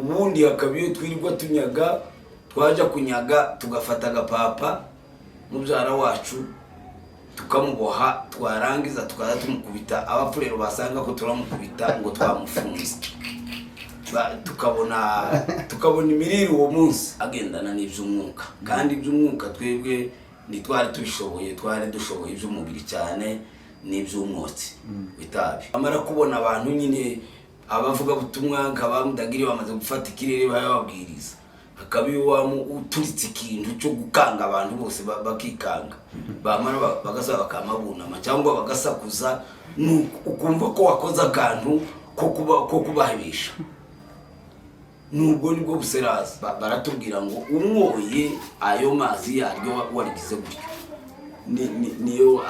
Ubundi hakaba iyo twirirwa tunyaga, twajya kunyaga tugafata agapapa mubyara wacu tukamuboha, twarangiza tukaza tumukubita. Abapfurero basanga ko turamukubita ngo twamufunze. Tukabona imirire uwo munsi agendana n'iby'umwuka, kandi iby'umwuka twebwe ntitwari tubishoboye, twari dushoboye iby'umubiri cyane n'iby'umwotsi w'itabi. Amara kubona abantu nyine abavugabutumwa nka ba Mudagiri bamaze gufata ikirere bababwiriza, hakaba iyo wamu uturitse ikintu cyo gukanga abantu bose bakikanga, bamara bagasaba bakamabunama cyangwa bagasakuza, ukumva ko wakoze akantu ko kubahebesha. Nubwo nibwo buseraza. Baratubwira ngo unyoye ayo mazi yaryo warigize gutyo niyo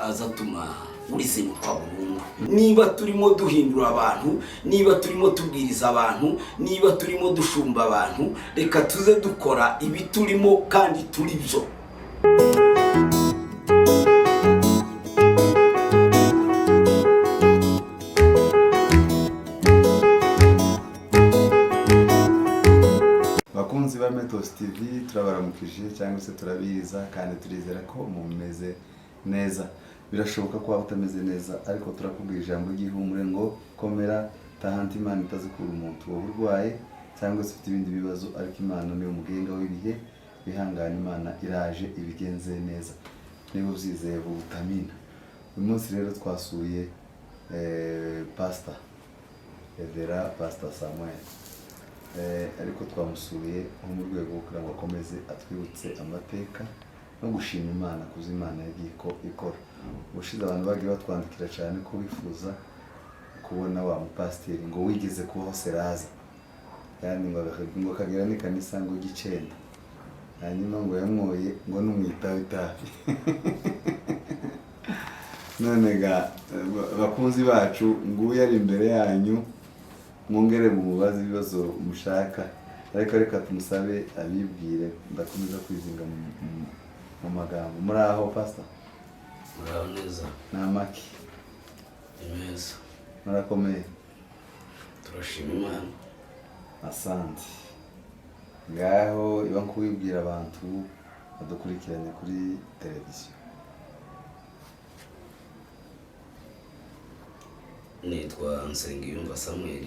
azatuma urizinukwa burundu. Niba turimo duhindura abantu, niba turimo tubwiriza abantu, niba turimo dushumba abantu, reka tuze dukora ibi turimo kandi turi byo. Bakunzi ba Metos TV, turabaramukije cyangwa se turabiza, kandi turizera ko mumeze neza. Birashoboka ko waba utameze neza, ariko turakubwira ijambo ry'ihumure ngo komera, tahanta Imana itazikura umuntu wowe urwaye cyangwa se ufite ibindi bibazo, ariko Imana niyo mugenga w'ibihe. Wihangane, Imana iraje ibigenze neza niba ubyizeye butamina. Uyu munsi rero twasuye Pastor Evera, Pastor Samuel. Ariko twamusuye nko mu rwego rwo kugira ngo akomeze atwibutse amateka no gushima Imana kuzo Imana yagiye ko ikora. Ubushize abantu bagiye batwandikira cyane ko bifuza kubona wa mupasiteri ngo wigeze kubaho seraza, kandi ngo akagira n'ikanisa ngo gicenda, hanyuma ngo yamwoye ngo numwitaho itabi. None ga bakunzi bacu, nguyu ari imbere yanyu, mwongere mumubaze ibibazo mushaka, ariko reka tumusabe abibwire. Ndakomeza kwizinga mu magambo. Muri aho, Pastor? Muraho neza. Ni amaki? Ni meza. Murakomeye? Turashima Imana. Asante. Ngaho iba nk'uwibwira abantu badukurikiranye kuri televiziyo. Nitwa Nsengiyumva Samuel,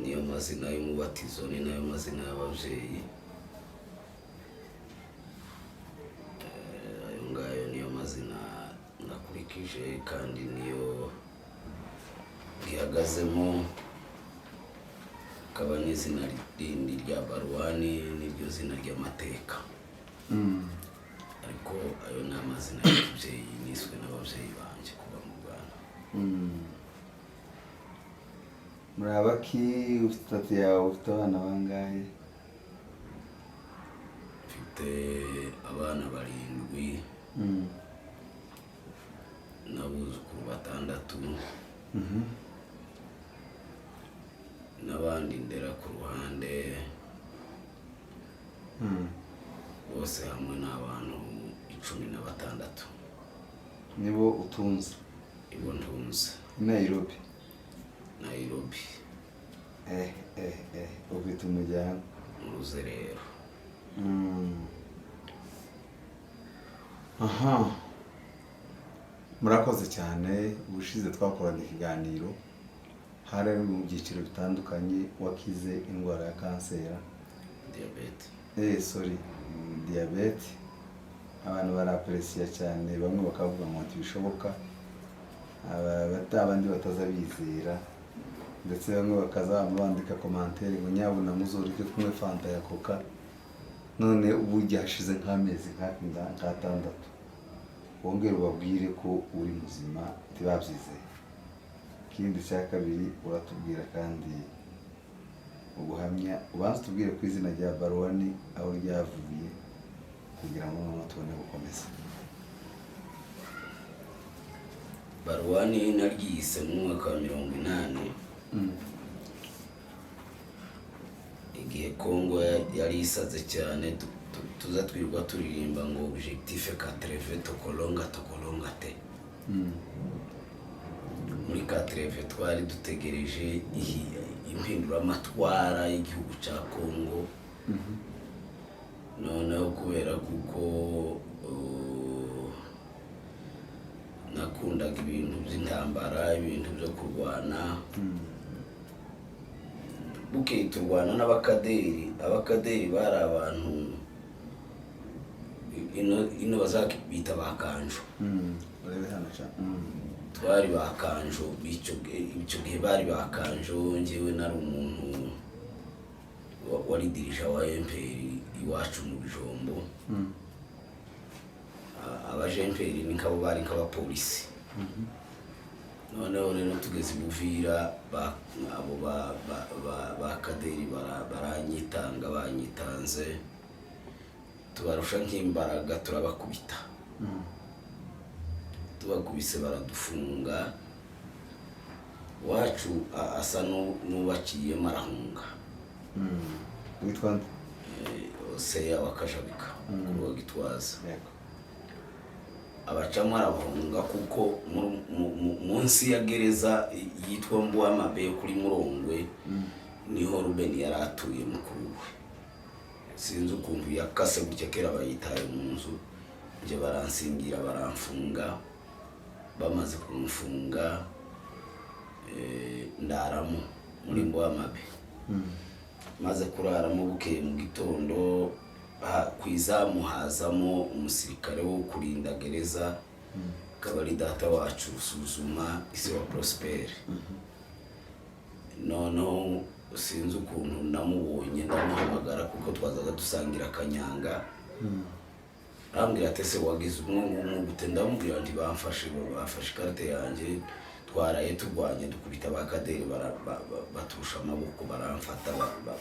niyo mazina y'umubatizo, ni nayo mazina y'ababyeyi. Ayo ngayo niyo mazina nakurikije kandi niyo gihagazemo, akaba n'izina rindi rya Baruwani, niryo zina ry'amateka, ariko ayo ni amazina y'ababyeyi niswe n'ababyeyi banjye kuva mu Rwanda. Muri abaki? Ufite tatu yawe? Ufite abana bangahe? Mfite abana barindwi n'abuzukuru batandatu n'abandi ndera ku ruhande. Bose hamwe ni abantu 16. Nibo utunze? Ibo ntunze. I Nairobi? Nairobi. Eh, ufite umuryango. Mu ruzerero. Aha, murakoze cyane. Ubushize twakoranye ikiganiro, hari mu byiciro bitandukanye wakize indwara ya kanseri. Diyabete. Sorry, diyabete. Abantu barapresiya cyane, bamwe bakavuga ngo ntibishoboka, abandi bataza bizera, ndetse bamwe bakaza bandika commentaire ngo nyabuna muzoreke kunywa Fanta ya Coca. None ubu hashize nk'amezi nk'atandatu, wongere ubabwire ko uri muzima, ntibabyizeye. Ikindi cya kabiri, uratubwira kandi ubuhamya, ubanza utubwire ku izina rya Baruwani aho ryavuye, kugira ngo noneho tubone gukomeza. Baruwani naryise mu mwaka wa 80, igihe Kongo yari isaze cyane, tuza twirirwa turirimba ngo "Objectif 80, tokolonga tokolonga te". Muri quatre-vingt twari dutegereje impinduramatwara y'igihugu cya Kongo. Noneho kubera kuko nakundaga ibintu by'intambara, ibintu byo kurwana, bukeye turwana n'abakaderi. Abakaderi bari abantu ino bazabita ba kanjo. Urebe hano cyane. Twari ba kanjo icyo gihe, bari ba kanjo. Njyewe nari umuntu wari dirigeant wa MPR iwacu mu Bijombo. Abajemperi ni nkabo bari nk'abapolisi. Noneho rero tugeze i Buvira, abo ba kaderi baranyitanga. Banyitanze tubarusha nk'imbaraga, turabakubita. Tubakubise baradufunga. Wacu asa n'ubaciyemo arahunga. Witwa nde? Oseya wa Kajabika, mukuru wa Gitwaza. Yego. Abacamo arabahunga kuko munsi ya gereza yitwa Mbuwamabe yo kuri Murongwe niho Ruben yari atuye, mukuru we. Sinzi ukuntu yakase gutya kera bayitaye mu nzu. Njye baransingira, baramfunga. Bamaze kumfunga, ndaramo muri Mbuwamabe. Maze kuraramo, bukeye mu gitondo ku izamu hazamo umusirikare wo kurinda gereza, akaba ari data wacu Rusuzuma, isi wa Prospere. Noneho sinzi ukuntu namubonye, ndamuhamagara kuko twazaga dusangira akanyanga. Arambwira ati: "Ese wagize umwe ngumwe gute?" Ndamubwira nti: "Bamfashe, bafashe ikarita yanjye, twaraye turwanye, dukubita abakaderi, baturusha amaboko, baramfata,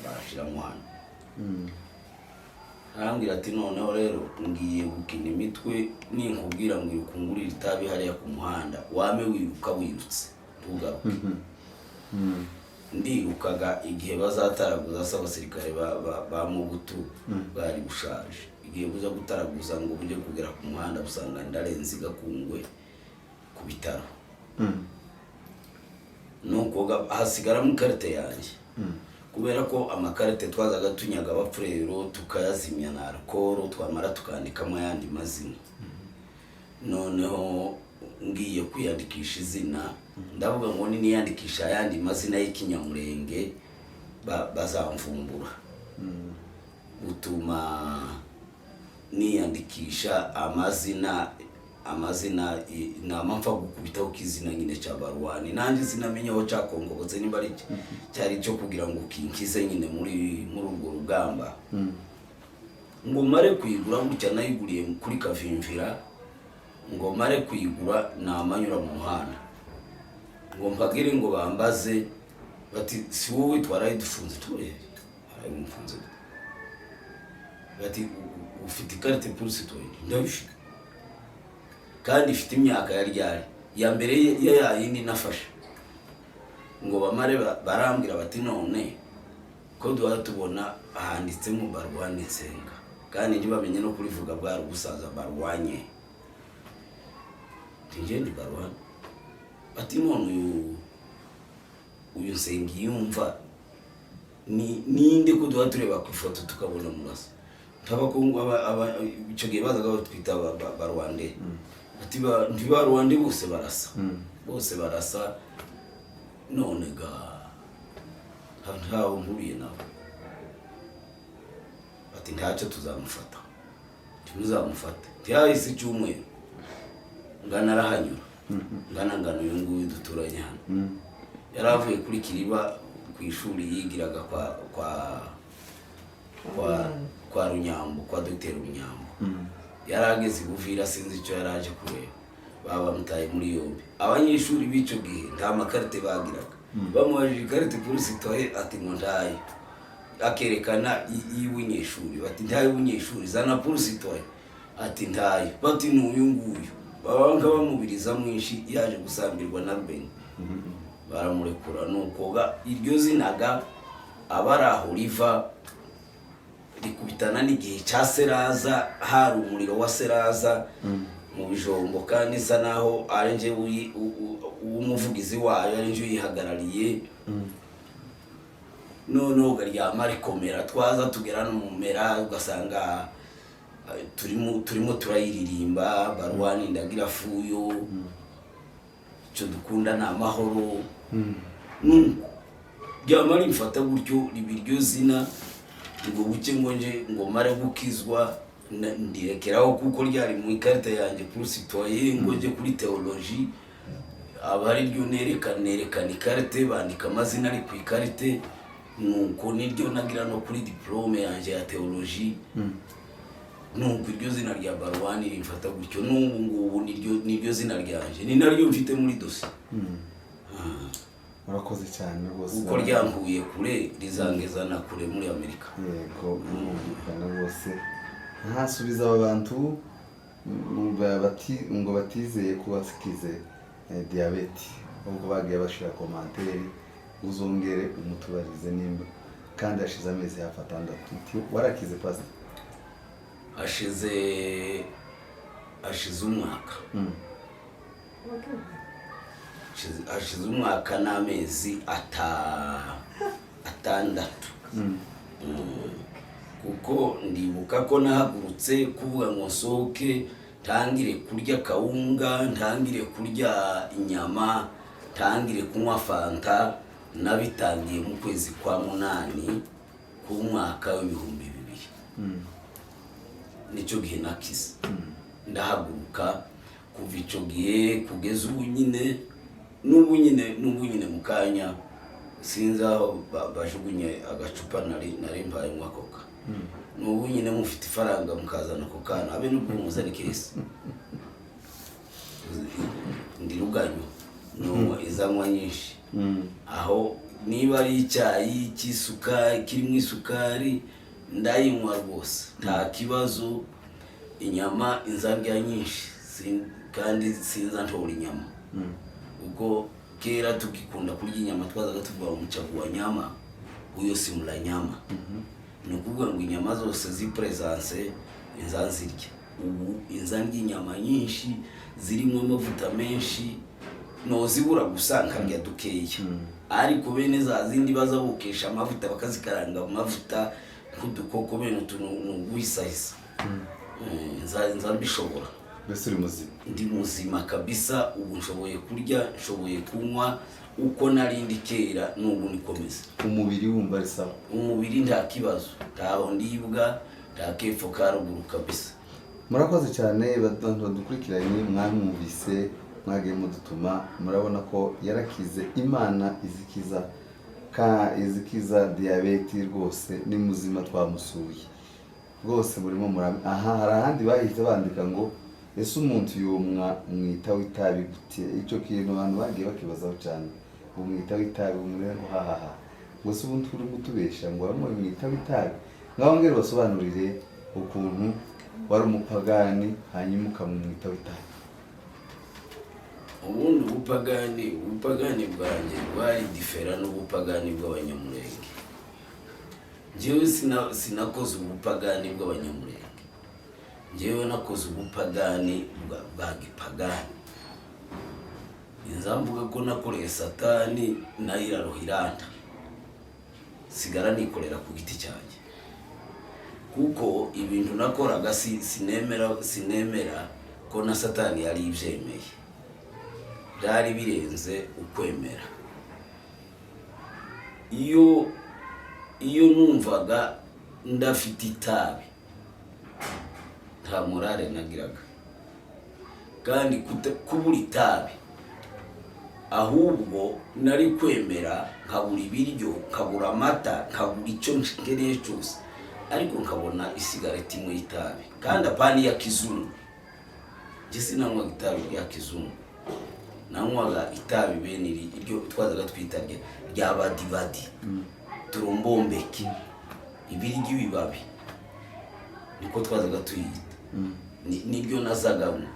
barashiramo hano." Arambwira ati: "Noneho rero ngiye gukina imitwe. Ninkubwira ngo iruka ungurire itabi hariya ku muhanda, wame wiruka, wirutse ntugaruke." Ndirukaga igihe bazataraguza se abasirikare ba Mobutu bwari bushaje. Igihe buza gutaraguza ngo bujye kugera ku muhanda, usanga ndarenze Gakungwe ku bitaro. Nuko hasigaramo ikarita yanjye, kubera ko amakarite twazaga tunyaga abapfurero, tukayazimya na alcool, twamara tukandikamo ayandi mazina. Noneho ngiye kwiyandikisha izina, ndavuga ngo niniyandikisha ayandi mazina y'ikinyamurenge bazamvumbura. Butuma niyandikisha amazina nama mpfa gukubitaho k'izina nyine cya Baruwani. Nanjye sinamenye aho cyakongobotse, nimba ari cyari icyo kugira ngo kinkize nyine muri urwo rugamba. Ngo mare kuyigura gutya, nayiguriye kuri Kavimvira. Ngo mare kuyigura, namanyura mu muhanda ngo mpagire ngo bambaze bati: "Si wowe twaraye dufunze?" Tuye mfunze. Bati: "Ufite ikarite pour citoyen?" "Ndabifite, kandi ifite imyaka ya ryari ya mbere ya ya yindi nafashe." Ngo bamare barambwira bati: "None ko duhora tubona handitsemo Barwane Nsenga, kandi ntibamenye no kurivuga, bwari ubusaza Barwanye?" Nti: "Ndi Barwane." Bati: "None uyu Nsengiyumva ni ninde, ko duhora tureba ku ifoto tukabona murasa?" Ntabakongo icyo gihe bazaga batwita Barwande. Ati: "Ntibarwande bose barasa, bose barasa." None ga ntawe mpuriye nawe. Ati: "Ntacyo, tuzamufata." Ntimuzamufate. Ntihahise icyumweru, ngana arahanyura, ngana uyu nguyu duturanye hano yari avuye kuri Kiriba ku ishuri yigiraga kwa Runyambo, kwa Dogiteri Runyambo. Yari ageze i Buvira, sinzi icyo yari aje kureba. Baba bamutaye muri yombi. Abanyeshuri b'icyo gihe nta makarite bagiraga. Bamubajije ikarite pour citoyen, ati ngo ntayo, akerekana iy'ubunyeshuri. Bati: "Ntayo y'ubunyeshuri, zana pour citoyen." Ati: "Ntayo." Bati: "Ni uyu nguyu." Baba bamubiriza mwinshi, yaje gusambirwa na Rubeni, baramurekura. Nuko ga iryo zinaga aba ari aho riva, rikubitana n'igihe cya Seraza, hari umuriro wa Seraza. Mu Bijombo, kandi isa naho ari nje w'umuvugizi wayo, ari nje uyihagarariye. Noneho ukaryama rikomera, twaza tugera no mu mera ugasanga turimo turayiririmba: "Baruwani ndagira fuyo, icyo dukunda ni amahoro." Nuko ryama rimfata gutyo, riba iryo zina ngo buke ngo nje ngo mare gukizwa ndirekeraho, kuko ryari mu ikarita yanjye pour citoyen. Ngo nje kuri théologie, aba ari ryo nerekana ikarite, bandika amazina ari ku ikarite. Nuko niryo nagira no kuri diplôme yanjye ya théologie. Nuko iryo zina rya Baruwani rimfata gutyo, n'ubu ngubu niryo zina ryanjye, ni naryo mfite muri dosiye. Urakoze cyane rwose. Kuko ryankuye kure, rizangeza na kure muri Amerika. Yego, birumvikana rwose. Ntasubiza aba bantu ngo batizeye ko basikize diyabete, ubwo bagiye bashira commentaire, uzongere umutubarize nimba kandi hashize amezi hafi 6. Uti warakize, pastor? Hashize umwaka. Hashize umwaka n'amezi 6. Kuko ndibuka ko nahagurutse kuvuga ngo nsohoke ntangire kurya kawunga, ntangire kurya inyama, ntangire kunywa fanta, nabitangiye mu kwezi kwa munani k'umwaka w'2000. Nicyo gihe nakize, ndahaguruka. Kuva icyo gihe kugeza ubu nyine, n'ubu nyine mu kanya sinzi aho bajugunye agacupa nari mbaye nywa coca. N'ubu nyine mufite ifaranga mukazana ako kana, abe n'ubwo muzana ikesi ndi ruganyo nunywa izanywa nyinshi. Aho niba ari icyayi cy'isukari kirimo isukari, ndayinywa rwose nta kibazo. Inyama inzarya nyinshi, kandi sinza ntora inyama, ubwo kera tugikunda kurya inyama twazaga tuvuga ngo "Mchagua nyama huyo si mla nyama." Ni ukuvuga ngo inyama zose zipresence inza nzirya. Ubu inza ndya inyama nyinshi zirimo amavuta menshi, nozibura gusa nkarya dukeya, ariko bene za zindi baza bukesha amavuta, bakazikaranga mu mavuta nk'udukoko, bene utu ni uguhisahisa. Nza mbishobora. Mbese uri muzima? Ndi muzima kabisa. Ubu nshoboye kurya, nshoboye kunywa uko narindi kera, n'ubu nikomeza. Umubiri wumva ari sawa? Umubiri nta kibazo, ntaho ndibwa, nta kepfo ka ruguru kabisa. Murakoze cyane bantu badukurikiranye. Mwamwumvise, mwagiye mudutuma, murabona ko yarakize. Imana izikiza ka izikiza diyabeti rwose, ni muzima, twamusuye rwose. Murimo murame aha. Hari ahandi bahise bandika ngo ese umuntu yumwa mwita w'itabi gute? Icyo kintu abantu bagiye bakibazaho cyane, ngo mwita w'itabi umwe, ngo hahaha, ngo se ubundi uri kutubesha ngo wari mwita w'itabi? Ngaho ngere basobanurire ukuntu wari umupagani hanyuma ukamwita w'itabi. Ubundi ubupagani bwanjye bwari différent n'ubupagani bw'Abanyamurenge. Njyewe sinakoze ubupagani bw'Abanyamurenge, njyewe nakoze ubupagani bwa gipagani. Inza mvuga ko nakoreye Satani, nayo iraroha iranta, sigara nikorera ku giti cyanjye, kuko ibintu nakoraga sinemera ko na Satani yari ibyemeye, byari birenze ukwemera. Iyo numvaga ndafite itabi nta morale nagiraga, kandi kubura itabi ahubwo nari kwemera nkabura ibiryo, nkabura amata, nkabura icyo nkeneye cyose, ariko nkabona isigareti imwe y'itabi, kandi apani ya kizungu. Njye sinanywaga itabi rya kizungu, nanywaga itabi bene iri iryo twazaga twita rya badibadi, turombombeke, ibiri ry'ibibabi niko twazaga tuyita. Niryo nazaganywa,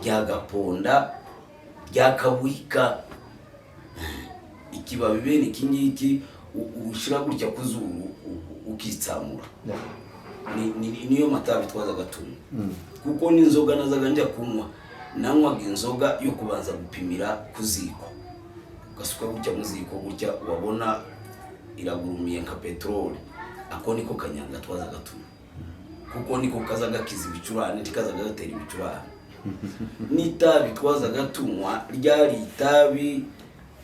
rya gaponda, rya kabwika, ikibabi bene iki ngiki ushyira gutya ku zuru ukitsamura. Niyo matabi twazaga tunywa, kuko n'inzoga nazaga njya kunywa, nanywaga inzoga yo kubanza gupimira ku ziko, ugasuka gutya mu ziko gutya, wabona iragurumiye nka peteroli. Ako niko kanyanga twazaga tunywa, kuko niko kaza gakiza ibicurane, ntikazaga gatera ibicurane. N'itabi twazaga tunywa ryari itabi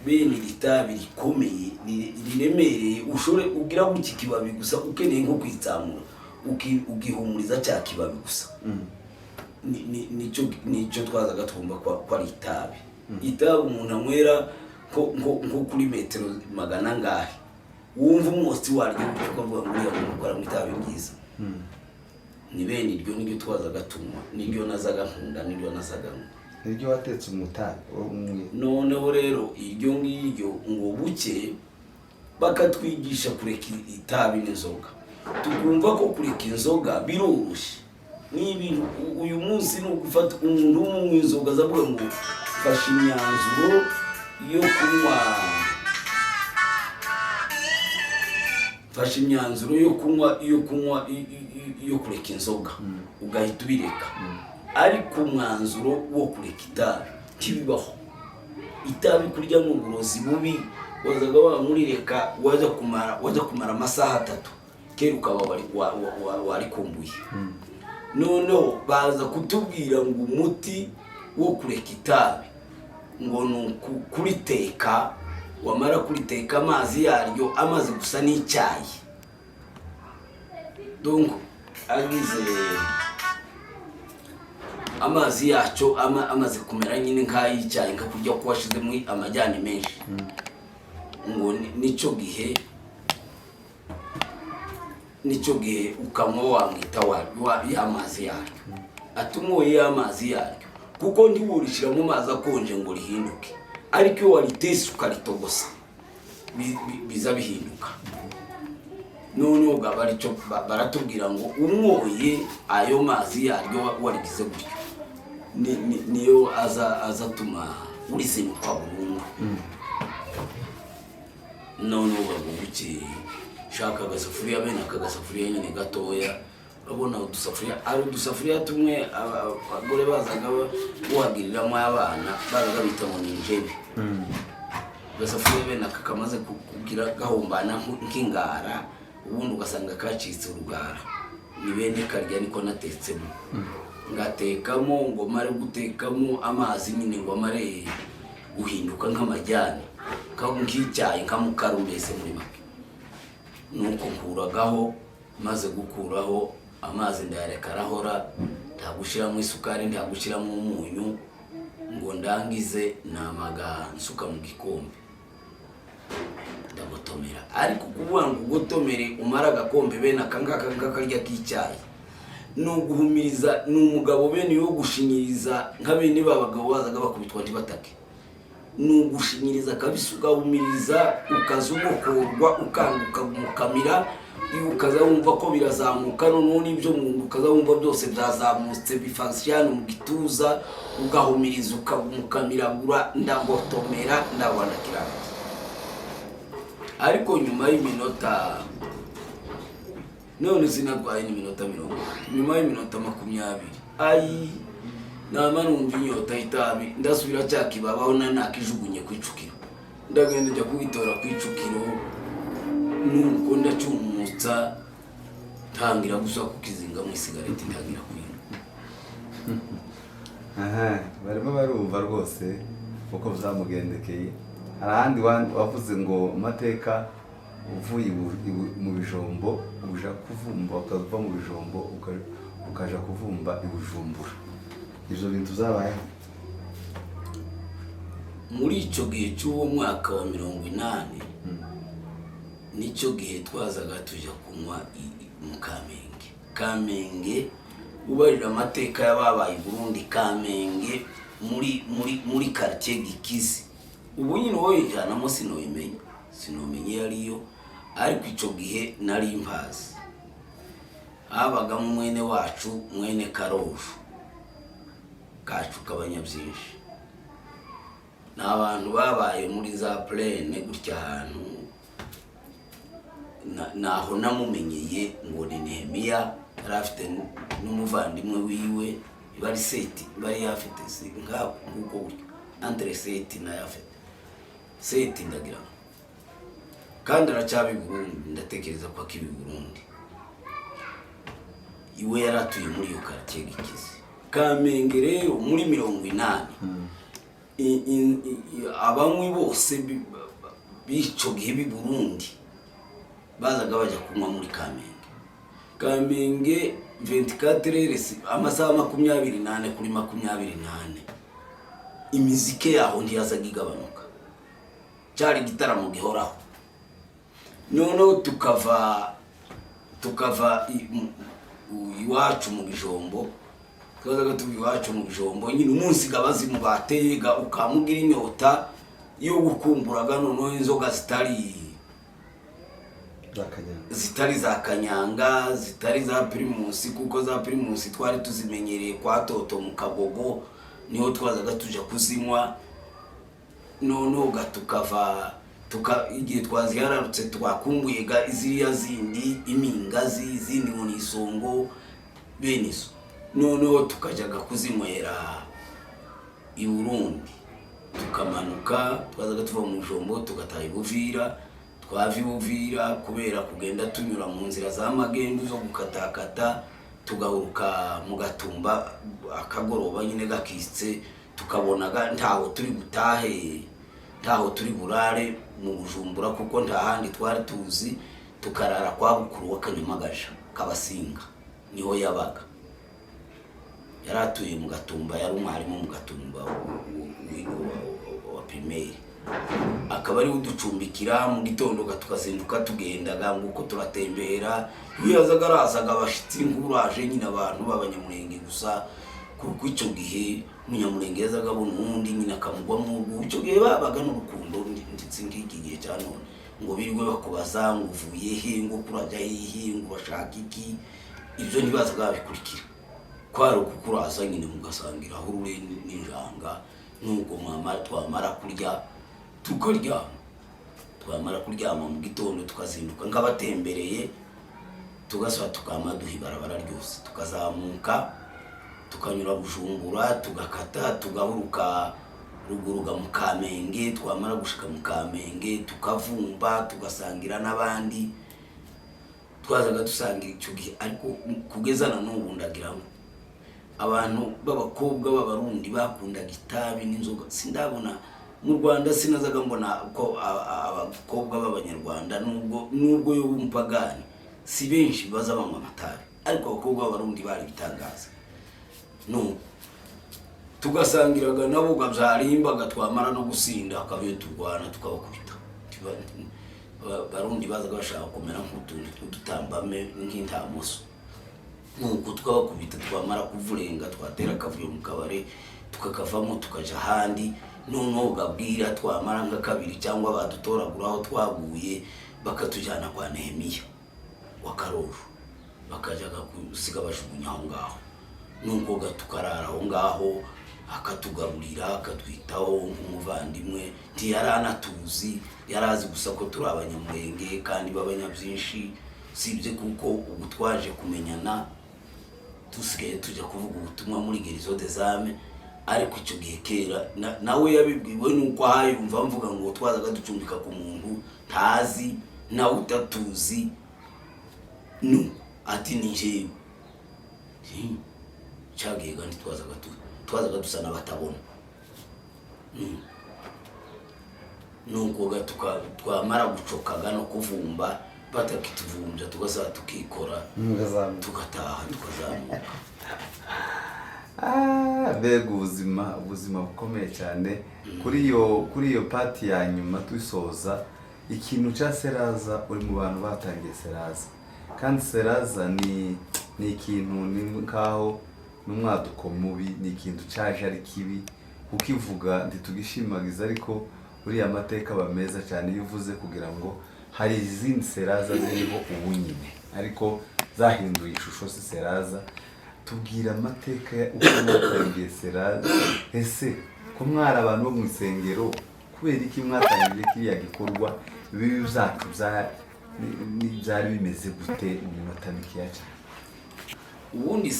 bene iri tabi rikomeye, riremereye, ushore ugira gutya ikibabi gusa, ukeneye nko kwitsamura, ugihumuriza cya kibabi gusa. Nicyo twazaga twumva ko ari itabi. Itabi umuntu anywera nko kuri metero magana angahe, wumva umwotsi waryo gutyo, ukavuga ngo uriya muntu ukora mu itabi ryiza. Ni bene iryo niryo twazaga tunywa, niryo nazaga nkunda, niryo nazaga nywa. Niryo watetse umutabi umwe? Noneho rero iryo ngiryo, ngo buke bakatwigisha kureka itabi n'inzoga, tukumva ko kureka inzoga biroroshye. Ni ibintu uyu munsi ni ugufata umuntu w'umunywa inzoga azavuga ngo fashe imyanzuro yo kunywa, fashe imyanzuro yo kunywa yo kureka inzoga, ugahita ubireka. Ariko umwanzuro wo kureka itabi ntibibaho. Itabi kurya ni uburozi bubi. Wazaga wamurireka, wajya kumara amasaha 3, kera ukaba warikumbuye. Noneho baza kutubwira ngo umuti wo kureka itabi ngo ni kuriteka, wamara kuriteka amazi yaryo amaze gusa n'icyayi, donc agize amazi yacyo amaze kumera nyine nk'ay'icyayi, nka kurya ko washizemo amajyani menshi, ngo nicyo gihe ukanywa wamwita ya mazi yaryo, atunyoye ya mazi yaryo, kuko ntiworishyira mu mazi akonje ngo rihinduke, ariko iyo waritese ukaritogosa biza bihinduka. Noneho bwaba aricyo baratubwira ngo unyoye ayo mazi yaryo warigize gutyo, niyo azatuma urizinukwa burundu. Noneho bavuga shaka agasafuriya, bene aka gasafuriya nyine gatoya. Urabona udusafuriya, ari udusafuriya tumwe abagore bazaga buhagiriramo abana, bazaga bita ngo ni injebe. Agasafuriya bene aka kamaze kugira gahumbana nk'ingara, ubundi ugasanga kacitse urugara, ni bene karya niko natetsemo. Ngatekamo, ngo mare gutekamo amazi nyine, ngo amare guhinduka nk'amajyane, nk'icyayi, nka mukaru mbese muri make. Nuko nkuragaho, maze gukuraho amazi ndayareka arahora, nta gushyiramo isukari, nta gushyiramo umunyu, ngo ndangize namaga nsuka mu gikombe ndagotomera. Ariko kuvuga ngo ugotomere umare agakombe bene aka ngaka ngakarya k'icyayi, ni uguhumiriza, ni umugabo bene yo gushinyiriza, nka bene ba bagabo bazaga bakubitwa ntibatake. Ni ugushinyiriza kabisa, ugahumiriza, ukaza ubokorwa, ukanga ukamukamira, iyo ukaza wumva ko birazamuka, noneho n'ibyo mu nda ukaza wumva byose byazamutse, bifashe hano mu gituza, ugahumiriza, ukamukamiragura. Ndagotomera, ndabona kirangiye. Ariko nyuma y'iminota, none sinarwaye n'iminota 30, nyuma y'iminota 20, ayi, nama numva inyota y'itabi. Ndasubira cya kibabaho na nakijugunye ku icukiro, ndagenda njya kugitora ku icukiro. Nuko ndacyumutsa, ntangira gusa kukizinga mu isigareti, ntangira kuyinywa. Aha barimo barumva rwose uko byamugendekeye. Hari ahandi wavuze ngo amateka uvuye mu Bijombo uja kuvumba, ukava mu Bijombo ukaja kuvumba i Bujumbura. Ibyo bintu byabayeho? Muri icyo gihe cy'uwo mwaka wa 80, nicyo gihe twazaga tujya kunywa mu Kamenge. Kamenge, ubarira amateka y'ababaye i Burundi, Kamenge muri quartier Gikizi. Ubu nyine wowe yijyanamo sinobimenya, sinomenya iyo ariyo, ariko icyo gihe nari mpazi. Habagamo mwene wacu, mwene Karojo kacu k'abanyabyinshi. Ni abantu babaye muri za plaine gutya ahantu. Naho namumenyeye ngo ni Nehemiya. Yari afite n'umuvandimwe wiwe, bari sept, bari afite nk'ako nguko gutyo, entre sept na afite sept, ndagira ngo kandi aracyaba i Burundi. Ndatekereza ko akiba i Burundi. Iwe yari atuye muri iyo quartier Gikizi, Kamenge. Rero muri 80 abanywi bose b'ico gihe b'i Burundi bazaga bajya kunywa muri Kamenge. Kamenge 24 heures, amasaha 24 kuri 24, imizike yaho ntiyazaga igabanuka, cyari igitaramo gihoraho. Noneho tukava iwacu mu Bijombo, twazaga tuva iwacu mu Bijombo nyine, umunsi gabazimu bateye ga ukamugira inyota yo gukumburaga noneho inzoga zitari Za kanyanga. Zitari za kanyanga, zitari za Primus, kuko za Primus twari tuzimenyereye kwa Toto mu Kagogo, niho twazaga tuja kuzinywa. Noneho ga tukava tuka igihe twazihararutse, twakumbuye ga ziriya zindi imingazi, izindi ngo ni isongo, bene izo. Noneho tukajyaga kuzinywera i Burundi, tukamanuka. Twazaga tuva mu Bijombo tugataha i Buvira. Twava i Buvira, kubera kugenda tunyura mu nzira za magendu zo gukatakata, tugahuruka mu Gatumba akagoroba nyine gakitse, tukabonaga ntaho turi butahe, ntaho turi burare mu Bujumbura, kuko nta handi twari tuzi. Tukarara kwa bukuru w'Akanyamagaja Kabasinga, niho yabaga. Yari atuye mu Gatumba, yari umwarimu mu Gatumba wa primaire, akaba ariwe uducumbikira. Mu gitondo tukazinduka tugendaga nguko turatembera. Iyo yazaga arazaga abashitsi nk'uraje nyine, abantu b'Abanyamurenge gusa, kuko icyo gihe Umunyamurenge yazaga abona uwundi nyine akamugwamo urwo. Icyo gihe babaga n'urukundo, ndetse nk'iki gihe cya none ngo birirwe bakubaza ngo uvuye he, ngo kurajya hehe, ngo urashaka iki, ibyo ntibazaga babikurikira. Kwari ukukuraza nyine mugasangira aho urure n'injanga. Nuko mwamara, twamara kurya tukaryama, twamara kuryama mu gitondo tukazinduka nk'abatembereye, tugasaba tukama duha ibarabara ryose, tukazamuka tukanyura Bujumbura, tugakata tugahuruka ruguruga mu Kamenge. Twamara gushika mu Kamenge tukavumba, tugasangira n'abandi twazaga dusangira icyo gihe. Ariko kugeza na n'ubu ndagira ngo abantu b'abakobwa b'Abarundi bakundaga itabi n'inzoga, sindabona mu Rwanda, sinazaga mbona ko abakobwa b'Abanyarwanda, nubwo yo umupagani, si benshi baza banywa amatabi, ariko abakobwa b'Abarundi bari ibitangaza. Nuko tugasangiraga nabo byarimbaga, twamara no gusinda akaba iyo turwana tukabakubita. Barundi bazaga bashaka kumera nk'utuntu tw'udutambame nk'intamuso. Nuko tukabakubita, twamara kuvurenga twatera akavuyo mu kabare, tukakavamo tukaja ahandi. Noneho gabwira twamara nka kabiri cyangwa badutoragura aho twaguye, bakatujyana kwa Nehemiya wa Karoro, bakajyaga gusiga bajugunya aho ngaho. Nuko tukarara aho ngaho, akatugaburira, akatwitaho nk'umuvandimwe. Ntiyari anatuzi, yari azi gusa ko turi Abanyamurenge kandi b'abanyabyinshi. Usibye kuko ubu twaje kumenyana, dusigaye tujya kuvuga ubutumwa muri Guérison des âmes, ariko icyo gihe kera nawe yabibwiwe nuko ahayumva mvuga ngo twazaga ducumbika ku muntu ntazi nawe utatuzi. No ati ni njyewe. Cyagiye kandi twazaga dusa n'abatabona. Nuko twamara gucokaga no kuvumba, batakituvumbya, tugasaba tukikora. Mukazamuka. Tugataha, tukazamuka. Ah, mbega ubuzima, ubuzima bukomeye cyane. Kuri iyo part ya nyuma tusoza, ikintu cya Seraza, uri mu bantu batangiye Seraza, kandi Seraza ni ikintu, ni nkaho n'umwaduko mubi, ni ikintu cyaje ari kibi, ukivuga ntitugishimagiza, ariko uriya mateka aba meza cyane iyo uvuze kugira ngo hari izindi Seraza ziriho ubu nyine, ariko zahinduye ishusho, si Seraza. Tubwira amateka ya uko mwatangiye Seraza. Ese ko mwari abantu bo mu isengero, kubera iki mwatangije kiriya gikorwa? Ibibi byacu byari bimeze gute? Mu minota mikeya cyane. Ubundi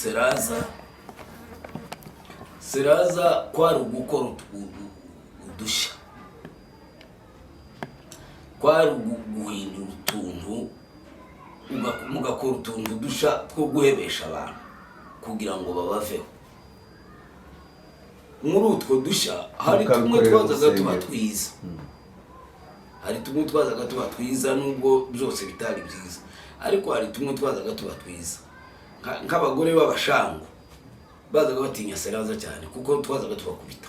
seraza kwari ugukora udushya, kwari guhindura utuntu, mugakora utuntu dusha two guhebesha abantu kugira ngo babaveho. Muri utwo dushya hari tumwe Mukabikorera twazaga tuba urusengero. twiza, hari tumwe twazaga tuba twiza, nubwo byose bitari byiza, ariko hari tumwe twazaga tuba twiza. Nk'abagore b'abashangu bazaga batinya seraza cyane, kuko twazaga tubakubita,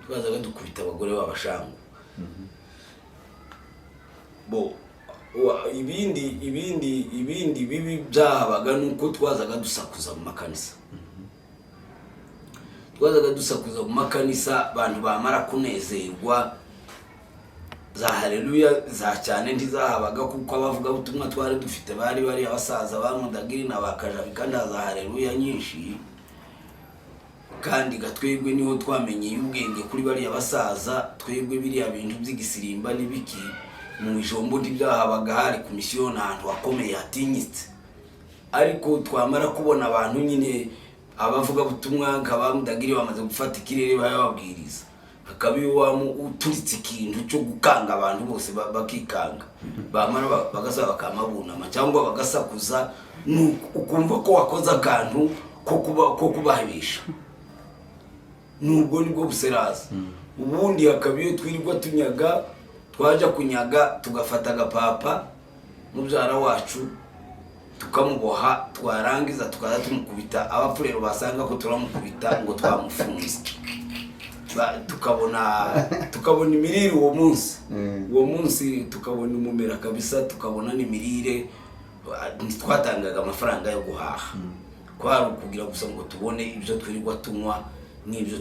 twazaga dukubita abagore b'abashangu. Bo ibindi bibi byahabaga ni uko twazaga dusakuza mu makanisa, twazaga dusakuza mu makanisa, abantu bamara kunezerwa, za haleluya za cyane ntizahabaga, kuko abavugabutumwa twari dufite bari abasaza ba Mudagiri na ba Kajabi, kandi za haleluya nyinshi. Kandi gatwebwe niho twamenyeye ubwenge kuri bariya basaza. Twebwe biriya bintu by'igisirimba n'ibiki mu ijombo ntibyahabaga, hari ku misiyoni ahantu hakomeye hatinyitse. Ariko twamara kubona abantu nyine, abavugabutumwa nka ba Mudagiri bamaze gufata ikirere, bababwiriza, hakaba iyo wamu uturitse ikintu cyo gukanga abantu bose, bakikanga, bamara bagasaba bakamabunama cyangwa bagasakuza, nuko ukumva ko wakoze akantu ko kubahebesha. Nubwo nibwo buseraza. Ubundi hakaba iyo twirirwa tunyaga, twajya kunyaga tugafata agapapa mubyara wacu tukamuboha, twarangiza tukaza tumukubita, abapfurero basanga ko turamukubita ngo twamufunze. Tukabona imirire uwo munsi, uwo munsi tukabona umumera kabisa, tukabona n'imirire. Ntitwatangaga amafaranga yo guhaha, kwari ukugira gusa ngo tubone ibyo twirirwa tunywa n'ibyo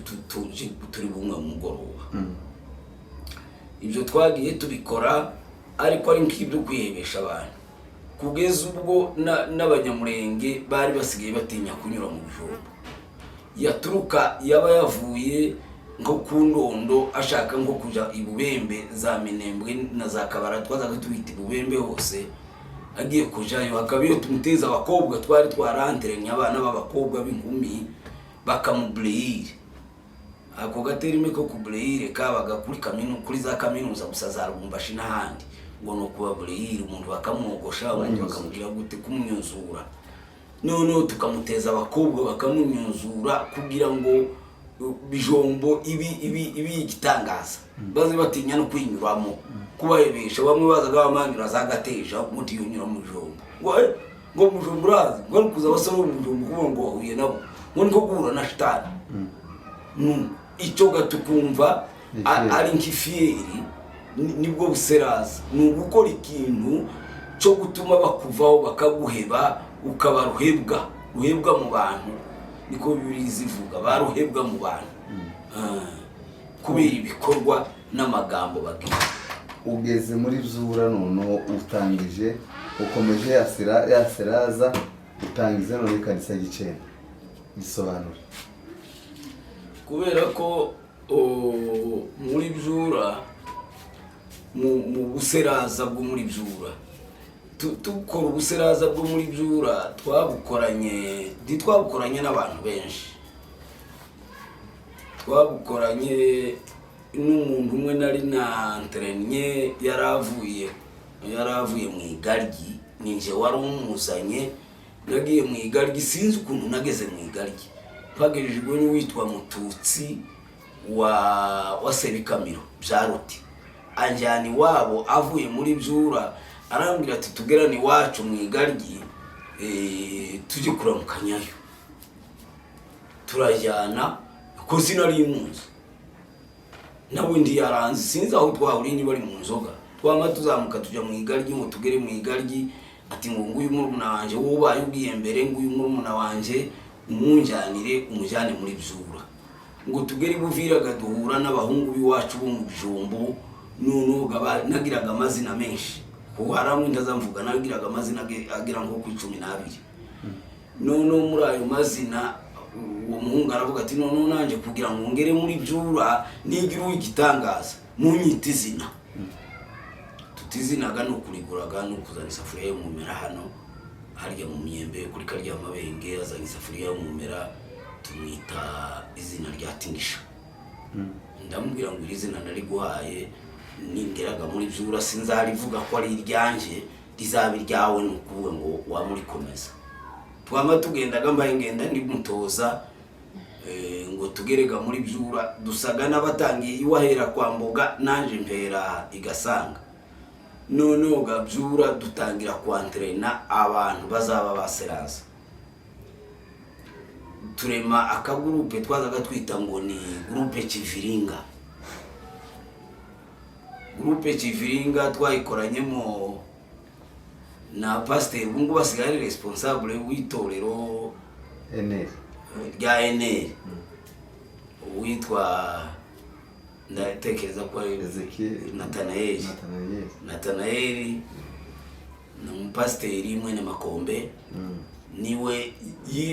turi bunywe mu mugoroba. Ibyo twagiye tubikora, ariko ari nk'ibyo kwihebesha abantu, kugeza ubwo n'Abanyamurenge bari basigaye batinya kunyura mu bijumba. Yaturuka, yaba yavuye nko ku Ndondo ashaka nko kujya i Bubembe, za Minembwe na za Kabara, twazaga tubita i Bubembe hose, agiye kujayo, hakaba iyo tumuteza abakobwa twari twaranteranye, abana b'abakobwa b'inkumi, bakamubureyire. Ako gaterime ko kubureyire kabaga kuri za kaminuza gusa, za Lubumbashi n'ahandi, ngo ni ukubabureyire umuntu bakamwogosha, umuntu Banyuzura. Bakamugira gute? Kumwuzura. Noneho tukamuteza abakobwa bakamunyuzura kugira ngo bijombo ibi igitangaza, baze batinya no kwinyuramo, kubahebesha. Bamwe bazaga bamanyura za gateja ngo ntiyunyura mu bijombo, ngo ngo mu bijombo urazi ngo ari kuza abasore bo mu bijombo, kuvuga ngo wahuye nabo ngo niko guhura na shitani. Icyo gato ukumva Ifiyeri. Ari nk'ifiyeri. Nibwo buseraza, ni ugukora ikintu cyo gutuma bakuvaho bakaguheba, ukaba ruhebwa, ruhebwa mu bantu, niko Bibiliya zivuga, ba ruhebwa mu bantu. Kubera ibikorwa n'amagambo bagira. Ugeze muri byura, noneho utangije, ukomeje ya seraza, utangiza none ikanisa gicenda, bisobanura. Kubera ko muri byura, mu buseraza bwo muri byura, dukora ubuseraza bwo muri byura, twabukoranye, ntitwabukoranye n'abantu benshi, twabukoranye n'umuntu umwe nari nanterennye, yari avuye mu igaryi, ninjye wari umuzanye. Nagiye mu igaryi, sinzi ukuntu nageze mu igaryi, mpagejejwe n'uwitwa Mututsi wa Sebikamiro bya Ruti, anjyana iwabo avuye muri byura, arambwira ati: "Tugerane iwacu mu igaryi, tujye kuramukanyayo." Turajyana, ko sinari muzi, nawe ntiyaranze, sinzi aho twahuriye, niba ari mu nzoga. Twama tuzamuka tujya mu igaryi, ngo tugere mu igaryi, ati ngo: "Nguyu murumuna wanjye, wowe ubaye ugiye mbere, nguyu murumuna wanjye, umunjyanire, umujyane muri byura." Ngo tugere i Buviraga, duhura n'abahungu b'iwacu bo mu bijumbo. Noneho nagiraga amazina menshi, kuko hari amwe ntazamvuga, nagiraga amazina agera nko ku 12. Noneho muri ayo mazina, uwo muhungu aravuga ati: "Noneho nanjye kugira ngo ngere muri byura nigire uw'igitangaza, munyite izina." Tutizinaga ni ukuriguraga, ni ukuzana isafuriya y'umumera hano. Harya mu myembe kuri karya mabenge, azanye isafuriya y'umumera, tumwita izina rya Tingisha. Ndamubwira ngo iri zina nariguhaye, ningeraga muri byura sinzarivuga ko ari iryanjye, rizaba iryawe, ni ukuvuga ngo wamurikomeza. Twama tugendaga, mbaye ngenda ndimutoza, ngo tugerega muri byura dusaga n'abatangiye, iwahera kwa Mboga, nanje mpera igasanga. Noneho gabyura dutangira kwantrena abantu bazaba baseraza, turema akagurupe twazaga twita ngo ni groupe Kiviringa. Groupe Kiviringa twayikoranyemo na pasiteri ubu ngubu asigaye ari responsable w'itorero Eneri. rya eneri, uwitwa, ndatekereza ko ari Ezekiel. Natanayeli. Natanayeli. Natanayeli ni umupasiteri mwene Makombe. Niwe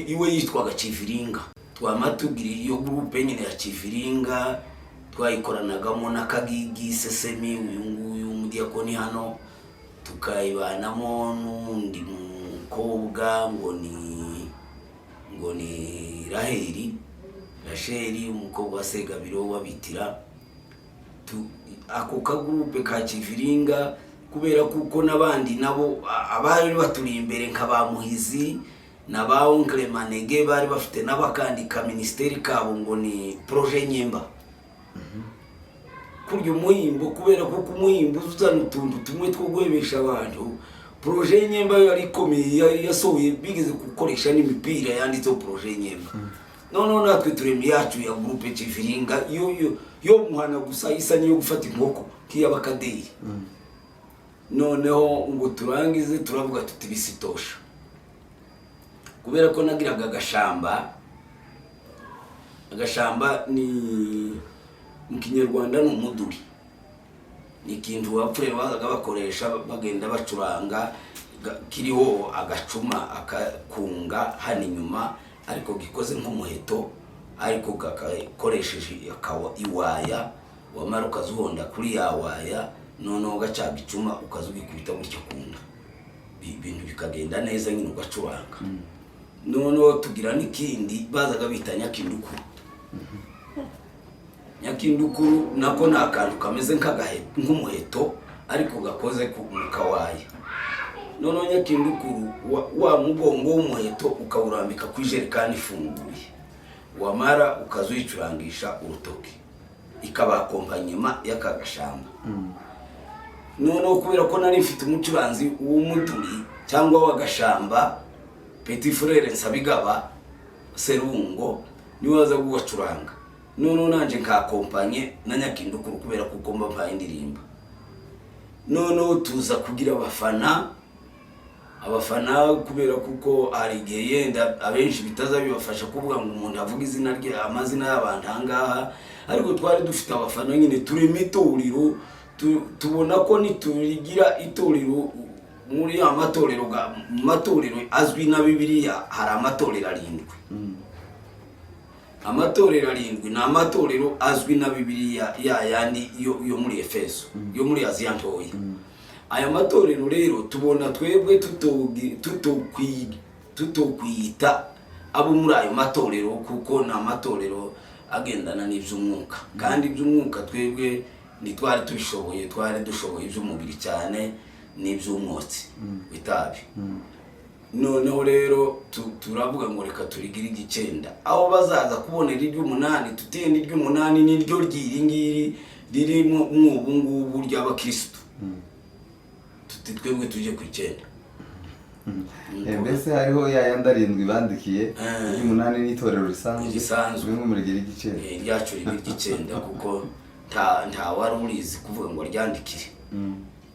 iwe yitwaga Kiviringa. Twama tugira iyo groupe nyine ya Kiviringa, twayikoranagamo na Kagigi Sesemi, uyu nguyu umudiyakoni hano, tukayibanamo n'undi mukobwa ngo ni Raheli, Rasheli, umukobwa wa Segabiro w'Abitira. Ako kagurupe ka Kiviringa, kubera kuko n'abandi nabo abari baturi imbere nka ba Muhizi na ba Oncle Manege bari bafite n'abakandika minisiteri kabo ngo ni Projet Nyemba, kurya umuhimbo, kubera kuko umuhimbo uzana utuntu tumwe two guhebesha abantu. Projet Nyemba yo yari ikomeye, yari yasohoye, bigeze gukoresha n'imipira yanditseho Projet Nyemba. Noneho natwe turema iyacu ya groupe Kiviringa, yo muhana gusa isa n'iyo gufata inkoko nk'iy'abakaderi. Noneho ngo turangize, turavuga tuti bisitosha, kubera ko nagiraga agashamba. Agashamba ni mu Kinyarwanda ni umuduri, ni ikintu abapfurere bazaga bakoresha bagenda bacuranga, kiriho agacuma akakunga hano inyuma, ariko gikoze nk'umuheto, ariko gakakoresheje iwaya. Wamara ukazuhonda kuri ya waya, noneho ugacaga icuma, ukaza ugikubita gutya ku nda, ibintu bikagenda neza nyine, ugacuranga. Noneho tugira n'ikindi bazaga bita nyakindukuru. Nyakindukuru nako ni akantu kameze nk'umuheto, ariko gakoze mu kawaya. Noneho nyakindukuru wa mugongo w'umuheto ukawurambika ku ijerekani ifunguye, wamara ukaza uyicurangisha urutoki, ikaba accompagnement y'aka gashamba. Noneho kubera ko nari mfite umucuranzi w'umuduri cyangwa w'agashamba, petit frère Nsabigaba Serungo, niwe waza kugacuranga, noneho nanje nkakompanye na nyakindukuru, kubera kuko mba mpaye indirimbo. Noneho tuza kugira abafana. Abafana, kubera kuko hari igihe yenda abenshi bitaza bibafasha kuvuga ngo umuntu avuge izina rye, amazina y'abantu ahangaha, ariko twari dufite abafana nyine. Turema itorero, tubona ko niturigira itorero muri ya matorero mu matorero azwi na Bibiliya hari amatorero arindwi. Amatorero arindwi ni amatorero azwi na Bibiliya, ya yandi yo muri Efeso, yo muri Aziya Ntoya. Aya matorero rero tubona twebwe tutokwiyita abo muri ayo matorero, kuko ni amatorero agendana n'iby'umwuka, kandi iby'umwuka twebwe ntitwari tubishoboye, twari dushoboye iby'umubiri cyane n'iby'umwotsi w'itabi. Noneho rero turavuga ngo reka turigire iry'icyenda, aho bazaza kubonera iry'umunani. Tutende iry'umunani niryo ry'iri ngiri riri mw'ubu ngubu ry'abakirisitu, tuti twebwe tujye ku icyenda. Mbese hariho ya yandi arindwi bandikiye, iry'umunani n'itorero risanzwe. Risanzwe. Bimwe murigira igiciro. Ryacu riba iry'icyenda, kuko nta wari urizi kuvuga ngo aryandikire.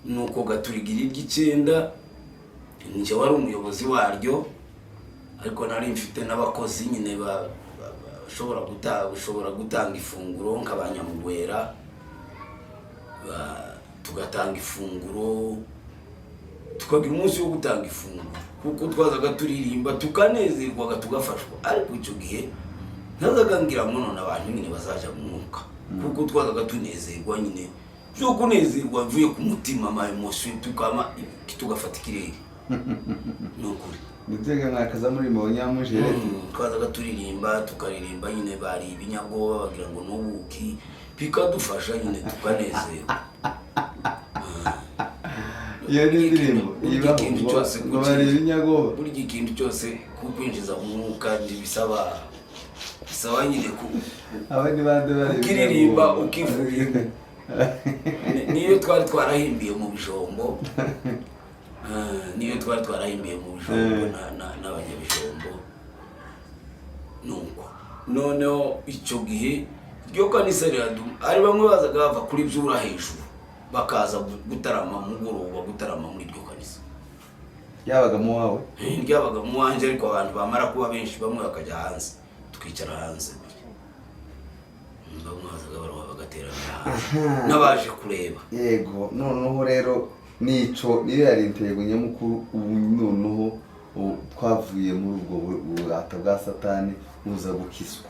Nuko gaturigira iry'icyenda, njye wari umuyobozi waryo, ariko nari mfite n'abakozi nyine bashobora gutanga ifunguro nk'abanyamugwera, tugatanga ifunguro, tukagira umunsi wo gutanga ifunguro, kuko twazaga turirimba tukanezerwaga, tugafashwa. Ariko icyo gihe ntazaga ngira ngo none abantu nyine bazaja mu mwuka, kuko twazaga tunezerwa nyine, byo kunezerwa mvuye ku mutima, ama émotion, tukama tugafata ikirere. Ni ukuri. Nitega mwakaza muri mu nyamujereti. Twazaga turirimba, tukaririmba nyine, bari ibinyabwoba bagira ngo n'ubuki, bikadufasha nyine tukanezerwa. Iyo ni indirimbo Burya ibaho ikintu ngo cyose ngo bari ibinyagoba. Burya ikintu cyose kukwinjiza mu mwuka ntibisaba, bisaba nyine ku Aba ni bande bari ukiririmba, ibinyagoba? ukivuga. Niyo twari twarahimbiye mu bijombo, niyo twari twarahimbiye mu bijombo n'abanyabijombo. Nuko noneho icyo gihe iryo kanisa riraduma, ari bamwe bazaga bava kuri byura hejuru bakaza gutarama mugoroba, gutarama muri iryo kanisa. Yabaga mu wawe? Ryabaga mu wanjye, ariko abantu bamara kuba benshi bamwe bakajya hanze, tukicara hanze gutya. Bamwe bazaga baroha bagateranira hanze n'abaje kureba. Yego, noneho rero nico niyo yari intego nyamukuru. Ubu noneho ubu twavuye muri ubwo burata bwa Satani, buza gukizwa,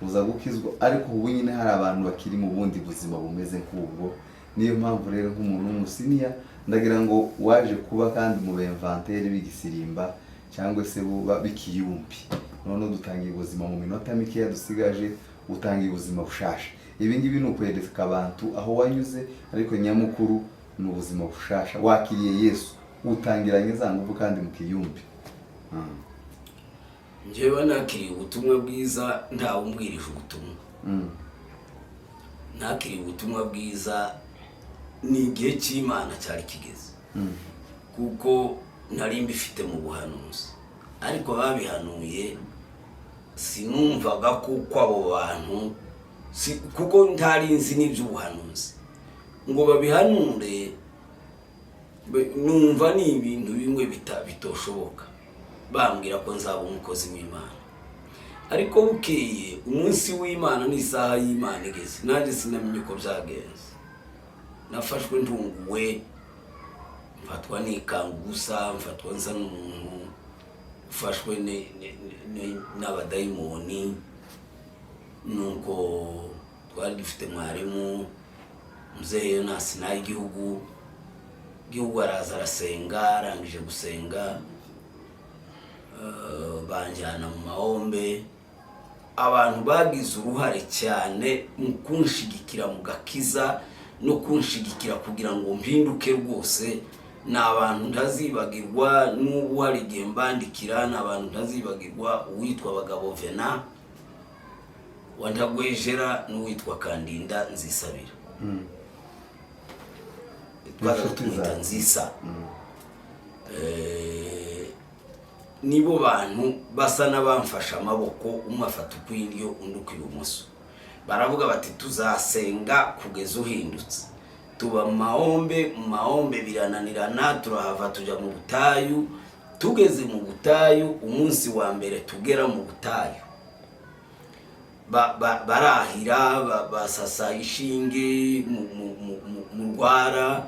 buza gukizwa, ariko ubu nyine hari abantu bakiri mu bundi buzima bumeze nk'ubwo. Niyo mpamvu rero nk'umuntu w'umusiniya ndagira ngo waje kuba kandi mu bemvanteri b'igisirimba cyangwa se buba b'ikiyumbi, noneho dutangiye ubuzima mu minota mikeya dusigaje, utangiye ubuzima bushasha. Ibi ngibi ni ukwereka abantu aho wanyuze, ariko nyamukuru ni ubuzima bushasha wakiriye Yesu, utangiranye za nguvu kandi mu kiyumbi. Njyewe nakiriye ubutumwa bwiza ntawe umbwirije ubutumwa. Nakiriye ubutumwa bwiza ni igihe cy'Imana cyari kigeze, kuko nari mbifite mu buhanuzi, ariko babihanuye sinumvaga kuko abo bantu kuko ntari nzi n'iby'ubuhanuzi ngo babihanure, numva ni ibintu bimwe bitoshoboka, bambwira ko nzaba umukozi w'Imana. Ariko bukeye umunsi w'Imana n'isaha y'Imana igeze, nanjye sinamenye uko byagenze. Nafashwe ntunguwe, mfatwa nikanga ubusa, mfatwa nsa n'umuntu ufashwe n'abadayimoni. Nuko twari dufite mwarimu muzehe Yonasi nayigihugu gihugu, araza arasenga. Arangije gusenga, banjyana mu mahombe. Abantu bagize uruhare cyane mu kunshigikira mu gakiza no kunshigikira kugira ngo mpinduke rwose ni abantu ntazibagirwa. N'ubu hari igihe mbandikira. Ni abantu ntazibagirwa, uwitwa Bagabo Vena wa Ntagwejera n'uwitwa Kandinda Nzisabira. Twazaga Inshuti tumwita zawe. Nzisa. Nibo bantu basa n'abamfashe amaboko, umwe afata ukw'indyo undi ukw'ibumoso, baravuga bati: "Tuzasenga kugeza uhindutse." Tuba mu mahombe, mu mahombe birananirana, turahava tujya mu butayu. Tugeze mu butayu, umunsi wa mbere tugera mu butayu, barahira, basasa ishinge mu rwara.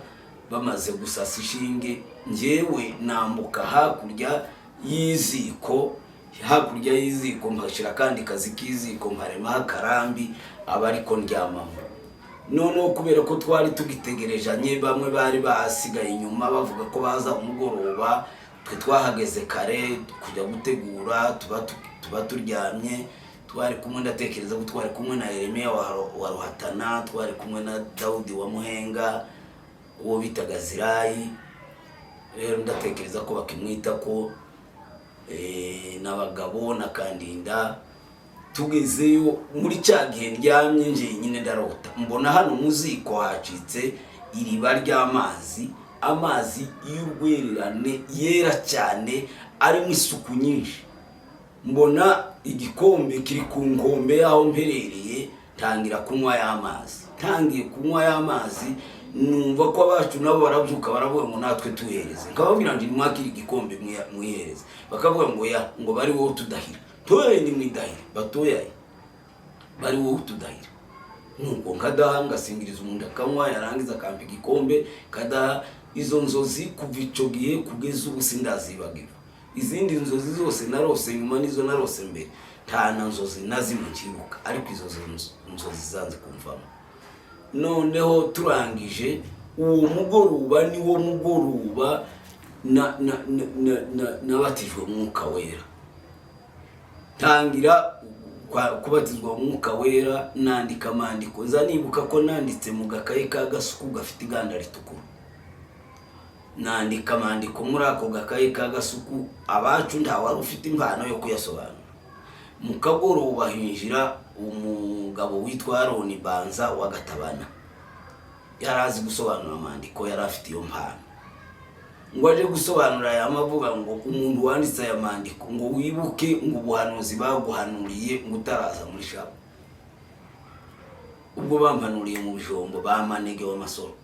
Bamaze gusasa ishinge, njyewe nambuka hakurya y'iziko, hakurya y'iziko mpashyira akandi kazi k'iziko, mparemaho akarambi, aba ariko ndyamamo. Noneho kubera ko twari tugitegerejanye, bamwe bari basigaye inyuma bavuga ko baza umugoroba, twe twahageze kare kujya gutegura, tuba turyamye. Twari kumwe, ndatekereza ko twari kumwe na Yeremiya wa Ruhatana, twari kumwe na Dawudi wa Muhenga, uwo bitaga Zirayi. Rero ndatekereza ko bakimwita ko n'abagabo na Kandinda. Tugezeyo muri cya gihe ndyamye njyenyine, ndarota mbona hano mu ziko hacitse iriba ry'amazi, amazi y'urwererane yera cyane arimo isuku nyinshi. Mbona igikombe kiri ku nkombe y'aho mperereye, ntangira kunywa y'amazi. Ntangiye kunywa y'amazi, numva ko abacu nabo barabyuka, baravuga ngo: "Natwe tuhereze." Nkababwira ngo: "Mwakire igikombe mwihereze." Bakavuga ngo: "Ya," ngo: "Bari wowe tudahira toye, nimwidahire batoyaye, bari wowe utudahira." Nuko nkadaha, ngasingiriza umuntu akanywa, yarangiza akampa igikombe kadaha. Izo nzozi kuva icyo gihe kugeza ubu sindazibagirwa. Izindi nzozi zose narose nyuma n'izo narose mbere, nta na nzozi na zimwe nkibuka, ariko izo nzozi zanze kumvamo. Noneho turangije uwo mugoroba, niwo mugoroba. nabatijwe Mwuka Wera. Ntangira kubatizwa Mwuka Wera, nandika amandiko. Nza nibuka ko nanditse mu gakaye ka gasuku gafite iganda ritukura. Nandika amandiko muri ako gakaye ka gasuku. Abacu nta wari ufite impano yo kuyasobanura. Mu kagoroba hinjira umugabo witwa Aroni Banza wa Gatabana, yari azi gusobanura amandiko, yari afite iyo mpano. Ngo aje gusobanura aya mavuga ngo umuntu wanditse aya mandiko, ngo wibuke ngo ubuhanuzi baguhanuriye ngo utaraza muri shapo. Ubwo bampanuriye mu bijombo ba Manege w'amasoro.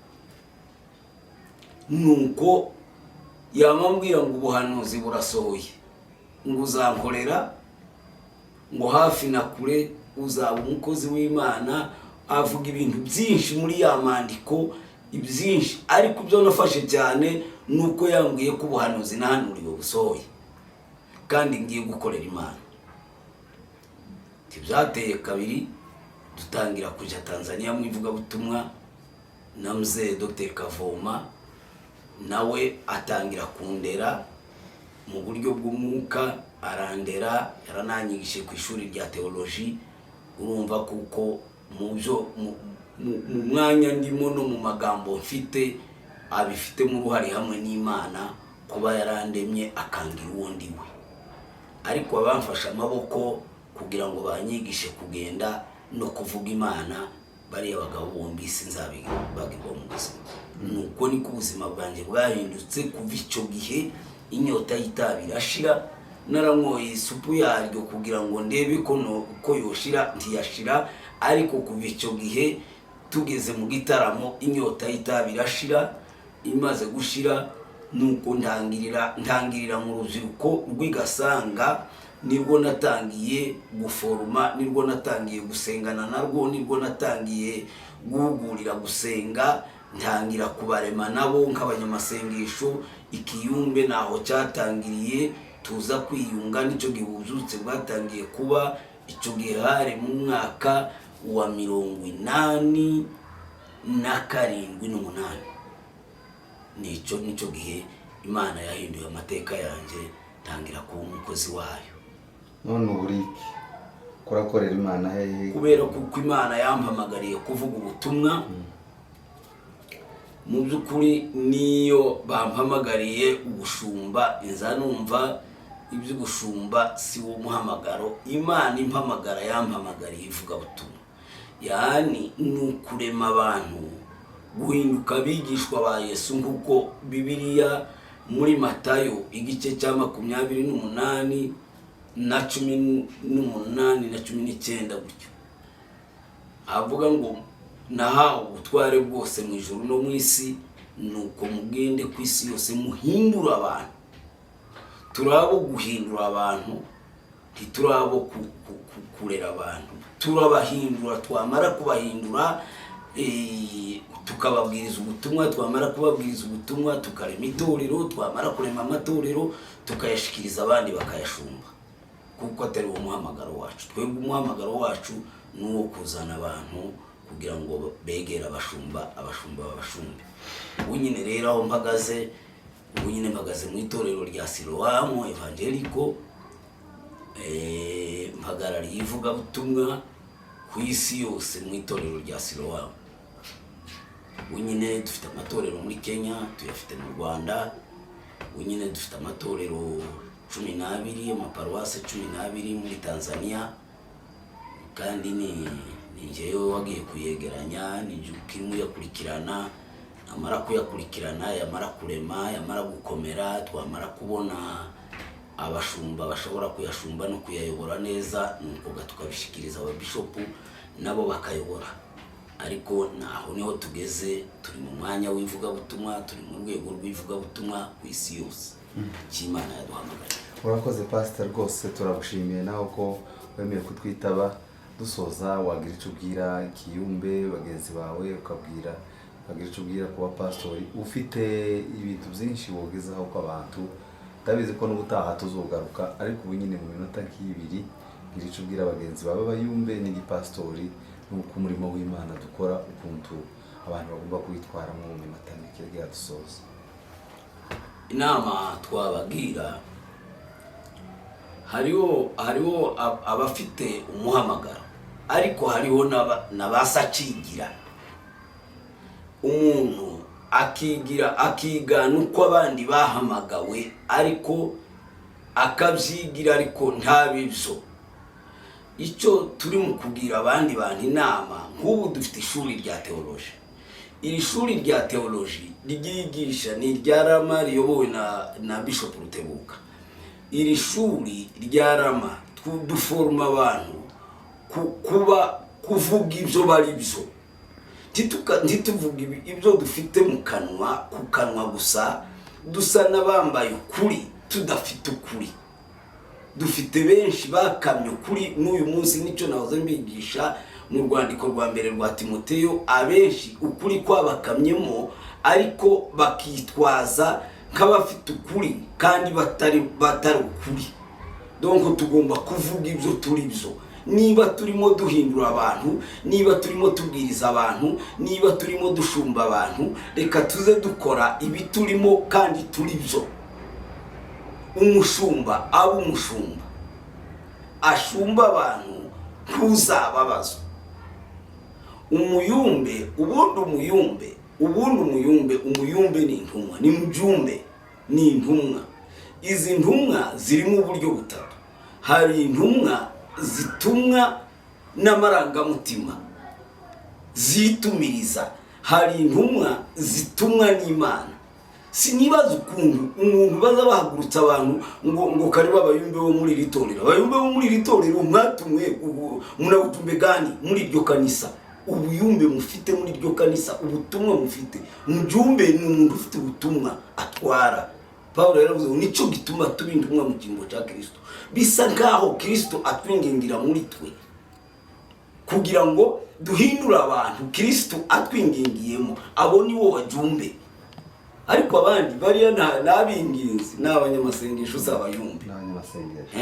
Nuko yamambwira ngo ubuhanuzi burasohoye, ngo uzankorera, ngo hafi na kure uzaba umukozi w'Imana. Avuga ibintu byinshi muri ya mandiko byinshi, ariko ibyo nafashe cyane ni uko yambwiye ko ubuhanuzi nahanuriwe busohoye kandi ngiye gukorera Imana. Ntibyateye kabiri dutangira kujya Tanzania mu ivugabutumwa na mzee Dr Kavoma, nawe atangira kundera mu buryo bw'umwuka, arandera, yarananyigishije ku ishuri rya teoloji. Urumva kuko mu byo mu mwanya ndimo no mu magambo mfite abifitemo uruhare hamwe n'Imana kuba yarandemye akangira uwo ndi we. Ariko abamfashe amaboko kugira ngo banyigishe kugenda no kuvuga Imana, bariya bagabo bombi sinzabibagirwa mu buzima. Nuko niko ubuzima bwanjye bwahindutse kuva icyo gihe. Inyota y'itabi irashira. Naranyoye isupu yaryo kugira ngo ndebe ko ko yoshira, ntiyashira. Ariko kuva icyo gihe tugeze mu gitaramo, inyota y'itabi irashira. Imaze gushira, nuko ntangirira mu rubyiruko rw'igasanga. Nibwo natangiye guforoma, nibwo natangiye gusengana narwo, nibwo natangiye guhugurira gusenga, ntangira kubarema nabo nk'abanyamasengesho. Ikiyumbe naho cyatangiriye, tuza kwiyunga. Nicyo gihe ububyutse bwatangiye kuba. Icyo gihe hari mu mwaka wa 87 n'umunani. Nicyo gihe Imana yahinduye amateka yanjye, ntangira kuba umukozi wayo. None ubu uri iki? Kurakorera Imana hehe? Kubera kuko Imana yampamagariye kuvuga ubutumwa, mu by'ukuri niyo bampamagariye ubushumba, inza numva iby'ubushumba si wo muhamagaro. Imana impamagara yampamagariye ivugabutumwa, yani ni ukurema abantu guhinduka abigishwa ba Yesu, nk'uko Bibiliya muri Matayo igice cya 28 na 18 na 19 gutyo avuga ngo nahawe ubutware bwose mu ijuru no mu isi, nuko mugende ku isi yose muhindura abantu. Turi abo guhindura abantu, ntituri abo kurera abantu. Turabahindura, twamara kubahindura tukababwiriza ubutumwa, twamara kubabwiriza ubutumwa tukarema itorero, twamara kurema amatorero tukayashikiriza abandi bakayashumba, kuko atari wo muhamagaro wacu. Twebwe umuhamagaro wacu ni uwo kuzana abantu kugira ngo begere abashumba, abashumba babashumbe. Ubu nyine rero aho mpagaze, ubu nyine mpagaze mu itorero rya Silowamu Evangeliko, mpagarariye ivugabutumwa ku isi yose mu itorero rya Silowamu. Ubu nyine dufite amatorero muri Kenya, tuyafite mu Rwanda. Ubu nyine dufite amatorero 12, amaparuwase 12 muri Tanzania, kandi ni njyewe wagiye kuyegeranya, ni njye ukirimo uyakurikirana. Namara kuyakurikirana, yamara kurema, yamara gukomera, twamara kubona abashumba bashobora kuyashumba no kuyayobora neza, nuko tukabishikiriza ababishopu nabo bakayobora. Ariko naho niho tugeze, turi mu mwanya w'ivugabutumwa, turi mu rwego rw'ivugabutumwa ku isi yose cy'Imana yaduhamagaye. Urakoze pasita, rwose turagushimiye nawe ko wemeye kutwitaba. Dusoza, wagira icyo ubwira ikiyumbe bagenzi bawe, ukagira icyo ubwira kuba pasitori ufite ibintu byinshi wogezaho ko abantu ndabizi ko n'ubutaha tuzogaruka, ariko ubu nyine mu minota nk'ibiri gira icyo ubwira bagenzi bawe bayumbe n'igipasitori n'uko umurimo w'Imana dukora, ukuntu abantu bagomba kuwitwaramo, mu minota mike dusoza. Inama twabagira, hariho abafite umuhamagaro, ariko hariho n'abasacigira. Umuntu akigira, akigana uko abandi bahamagawe, ariko akabyigira, ariko ntabibyo. Icyo turi mu kugira abandi bantu inama, nk'ubu dufite ishuri rya théologie. Iri shuri rya théologie ryigisha ni irya Rama, riyobowe na Bishop Rutebuka. Iri shuri rya Rama duforoma abantu kuba kuvuga ibyo bari byo. Ntituvuge ibyo dufite mu kanwa, ku kanwa gusa, dusa n'abambaye ukuri tudafite ukuri. Dufite benshi bakamye ukuri n'uyu munsi. Nicyo nahoze mbigisha mu rwandiko rwa mbere rwa Timoteyo. Abenshi ukuri kwabakamyemo, ariko bakitwaza nk'abafite ukuri kandi batari ukuri. Donc tugomba kuvuga ibyo turi byo. Niba turimo duhindura abantu, niba turimo tubwiriza abantu, niba turimo dushumba abantu, reka tuze dukora ibi turimo kandi turi byo. Umushumba aba umushumba, ashumba abantu ntuzababazwa. Umuyumbe, ubundi umuyumbe, ubundi umuyumbe, umuyumbe ni intumwa, ni mujumbe, ni intumwa. Izi ntumwa zirimo uburyo butatu. Hari intumwa zitumwa n'amarangamutima, zitumiriza. Hari intumwa zitumwa n'Imana. Sinibaza ukuntu umuntu baza bahagurutsa abantu ngo karibu abayumbe bo muri iri torero, abayumbe bo muri iri torero. Mwatumwe munabutumbe gani muri iryo kanisa? Ubuyumbe mufite muri iryo kanisa, ubutumwa mufite? Mujumbe ni umuntu ufite ubutumwa atwara. Pawulo yaravuze ngo nicyo gituma tuba intumwa mu cyimbo cya Kirisito. Bisa nkaho Kirisito atwingingira muri twe kugira ngo duhindure abantu. Kirisito atwingingiyemo, abo ni wo wajumbe. Ariko abandi bariya ni ab'ingenzi, ni abanyamasengesho, si abayumbe. N'abanyamasengesho.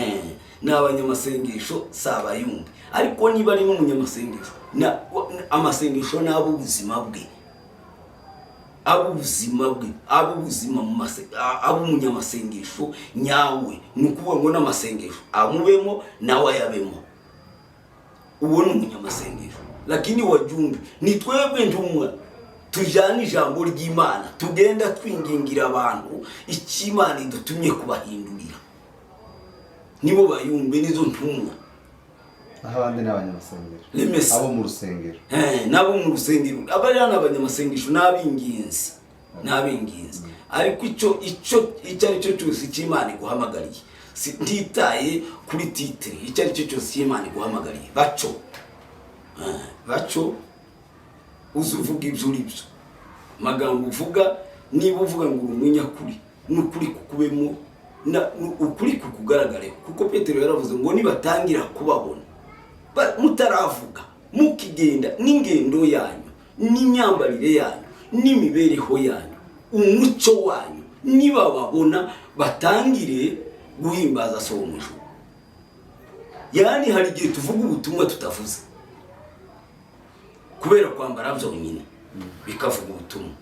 Ni abanyamasengesho, si abayumbe. Ariko niba ari n'umunyamasengesho, amasengesho ni ab'ubuzima bwe, ab'ubuzima bwe, ab'ubuzima mu ab'umunyamasengesho nyawe. Ni ukuvuga ngo n'amasengesho amubemo, nawe ayabemo, uwo ni umunyamasengesho. Lakini wajumbe ni twebwe ntumwa, tujyana ijambo ry'Imana, tugenda twingingira abantu icyo Imana idutumye kubahindurira. Nibo bayumbe, nizo ntumwa. Aho abandi ni abanyamasengesho. Lemesa. Abo mu rusengero. Nabo mu rusengero, abariya ni abanyamasengesho, n'abinginzi, n'abinginzi. Ariko icyo ari cyo cyose cy'Imana iguhamagariye, ntitaye kuri titre, icyo ari cyo cyose cy'Imana iguhamagariye, baco. Baco, uzi uvuga ibyo uri byo. Amagambo uvuga, niba uvuga ngo uri umunyakuri, n'ukuri kukubemo, ukuri kukugaragareho. Kuko Petero yaravuze ngo nibatangira kubabona mutaravuga, mukigenda, n'ingendo yanyu, n'imyambarire yanyu, n'imibereho yanyu, umuco wanyu, nibababona batangire guhimbaza So wo mu ijuru. Yani hari igihe tuvuga ubutumwa tutavuze, kubera kwambara byonyine bikavuga ubutumwa,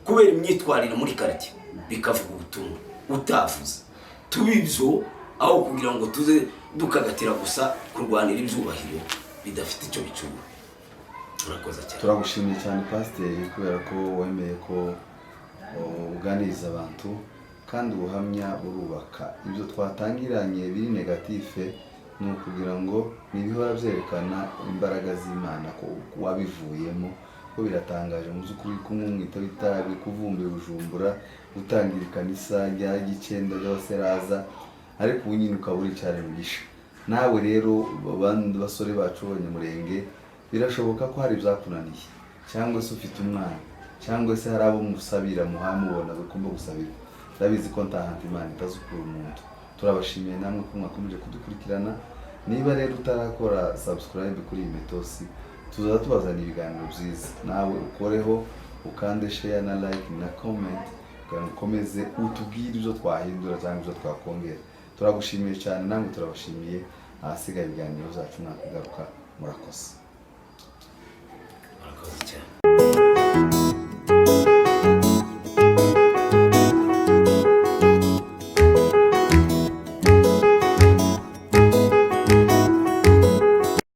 kubera imyitwarire muri karitsiye bikavuga ubutumwa utavuze. Tuba ibyo aho kugira ngo tuze dukagatira gusa kurwanira ibyubahiro bidafite icyo bicura. Urakoze cyane. Turagushimiye cyane, pasiteri, kubera ko wemeye ko uganiriza abantu, kandi ubuhamya burubaka. Ibyo twatangiranye biri négatif, ni ukugira ngo nibihora byerekana imbaraga z'Imana ko wabivuyemo, ko biratangaje mu by'ukuri kunywa umwito w'itabi, kuvumba i Bujumbura, gutangira ikanisa rya gicenda ry'abaseraza, ariko ubu nyine ukaba uricyari mugisha. Nawe rero, abandi basore bacu b'Abanyamurenge, birashoboka ko hari ibyakunaniye, cyangwa se ufite umwana, cyangwa se hari abo musabira, muhamubona bagomba gusabira. Ndabizi ko ntahantu Imana itazukura umuntu. Turabashimiye namwe ko mwakomeje kudukurikirana. Niba rero utarakora subscribe kuri iyi metosi, tuzaba tubazana ibiganiro byiza. Nawe ukoreho, ukande share na like na comment kugira ngo ukomeze utubwire ibyo twahindura cyangwa ibyo twakongera. Turagushimiye cyane, namwe turabashimiye. Ahasigaye ibiganiro byacu nakagaruka. Murakoze. Murakoze cyane.